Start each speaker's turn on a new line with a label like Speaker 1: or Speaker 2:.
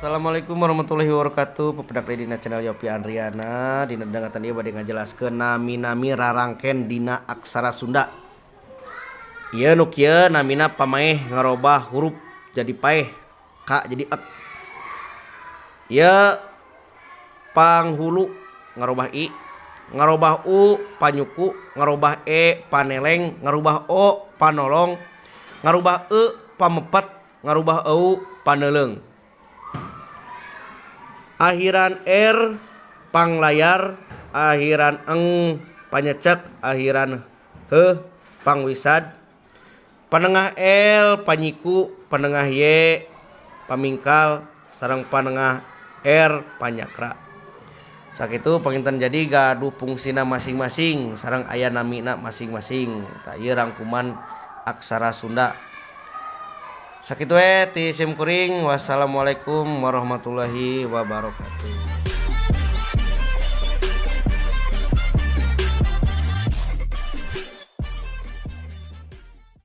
Speaker 1: Assalamualaikum warahmatullahi wabarakatuh. Pepedak deui dina channel Yopi Andriana. Dina dangan ieu bade ngajelaskeun nami-nami rarangken dina aksara Sunda. Ieu nu kieu namina pamaeh, ngarobah huruf jadi paeh, ka jadi ek. Ieu panghulu, ngarobah i, ngarobah u panyuku, ngarobah e paneleng, ngarubah o panolong, ngarubah e pamepet, ngarubah eu paneleung. Akhiran R panglayar, akhiran eng panyecek, akhiran H pangwisad, panengah L panyiku, panengah Y pamingkal, sareng panengah R panyakra. Sakitu panginten. Jadi gaduh fungsina masing-masing sareng aya namina masing-masing. Tah, ieu rangkuman aksara Sunda. Sakitu we ti sim kuring. Wassalamualaikum warahmatullahi wabarakatuh.